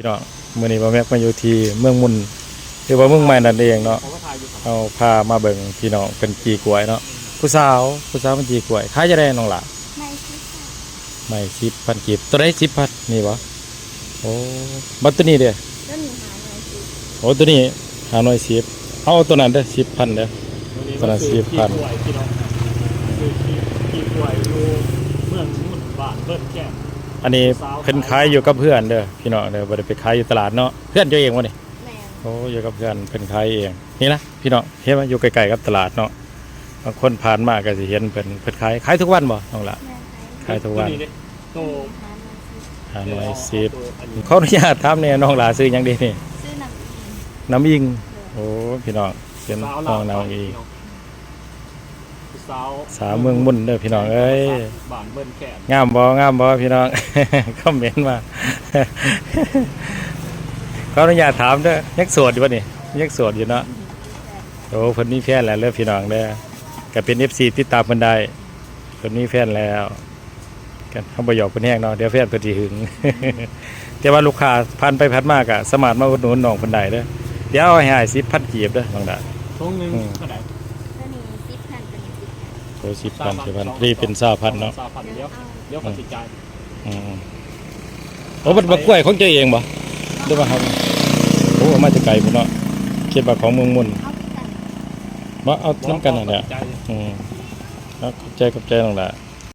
ເນາະ ມື້ນີ້ບ່າວແມັກມາຢູ່ທີ່ເມືອງມຸນ ຫຼືວ່າເມືອງໃໝ່ນັ້ນເອງເນາະ. ເຮົາພາມາເບິ່ງພີ່ນ້ອງເພິ່ນຈີ່ກ້ວຍເນາະ. ຜູ້ສາວ ຜູ້ສາວມາຈີ່ກ້ວຍ ຂາຍຈັ່ງໃດນ້ອງຫຼ້າ? ໄມ້ສິບພັນ ໄມ້ສິບພັນກີບ. ໂຕໃດສິບພັນນີ້ບໍ? ໂອ້ ບັດໂຕນີ້ເດ້? ໂຕນີ້ຫ້າຮ້ອຍສິບ. ໂອ້ ໂຕນີ້ຫ້າຮ້ອຍສິບ. ເອົາໂຕນັ້ນເດີ້ ສິບພັນເດີ້. ໂຕນັ້ນສິບພັນ. ຊື້ຈີ່ກ້ວຍພີ່ນ້ອງ ຊື້ຈີ່ກ້ວຍຢູ່ເມືອງມຸນ ບ້ານເບິ່ນແກ້ວ. ອັນນີ້ເພິ່ນຂາຍຢູ່ກັບເຮືອນເດີ້ ພີ່ນ້ອງເດີ ບໍ່ໄດ້ໄປຂາຍຢູ່ຕະຫຼາດເນາະ. ເຮືອນເຈົ້າເອງບໍ່ນີ້? ແມ່ນ. ໂອ້ ຢູ່ກັບເຮືອນເພິ່ນຂາຍເອງ. ນີ້ນະພີ່ນ້ອງ ເຫັນບໍ່ ຢູ່ໃກ້ໆກັບຕະຫຼາດເນາະ. ບາງຄົນຜ່ານມາກໍຊິເຫັນເພິ່ນ ເພິ່ນຂາຍ. ຂາຍທຸກວັນບໍ່ນ້ອງຫຼ້າ? ແມ່ນ. ຂາຍທຸກວັນ. ໂຕຫ້າຮ້ອຍສິບ. ຂໍອະນຸຍາດຖາມແດ່ ນ້ອງຫຼ້າຊື່ຫຍັງເດນີ້? ຊື່ນ້ຳອິງ. ນ້ຳອິງ. ໂອ້ ພີ່ນ້ອງ ເປັນນ້ອງນ້ຳອິງ. ສາວເມືອງມຸນເດີ້ພີ່ນ້ອງເອີຍ. ງາມບໍ່ ງາມບໍ່ພີ່ນ້ອງ? ຄອມເມັນມາ. ຂໍອະນຸຍາດຖາມເດີ້ ຍັງໂສດຢູ່ບໍ່ນີ້? ຍັງໂສດຢູ່ເນາະ. ໂອ້ ເພິ່ນມີແຟນແລ້ວເດີ້ພີ່ນ້ອງເດີ້. ກໍເປັນເອັຟຊີຕິດຕາມເພິ່ນໄດ້ ເພິ່ນມີແຟນແລ້ວ. ກໍເຮົາບໍ່ຢອກເພິ່ນແຮງເນາະ ດຽວແຟນເພິ່ນຊິຫຶງ. ແຕ່ວ່າລູກຄ້າຜ່ານໄປຜ່ານມາກໍສາມາດມາອຸດໜູນນ້ອງເພິ່ນໄດ້ເດີ້. ດຽວເອົາໃຫ້ອ້າຍສິບພັນກີບເດີ້ນ້ອງດາ. ຖົງໜຶ່ງເທົ່າໃດ? ໂຕນີ້ສິບພັນ ໂຕນີ້ສິບພັນ. ໂອ້ ສິບພັນ ສິບພັນ ນີ້ເປັນຊາວພັນເນາະ. ຊາວພັນ ດຽວ ດຽວຂ້ອຍຊິຈ່າຍ. ອືມ ໂອ້ ບັກ ບັກກ້ວຍຂອງເຈົ້າເອງບໍ່ ຫຼືວ່າເຮົາ? ໂອ້ ເອົາມາແຕ່ໄກພຸ້ນເນາະ. ຄິດວ່າຂອງເມືອງມຸນ. ເອົາຄືກັນ. ບໍ່ ເອົານຳກັນຫັ້ນແຫຼະ. ອືມ ເອົາ ຂອບໃຈ ຂອບໃຈນ້ອງຫຼ້າ.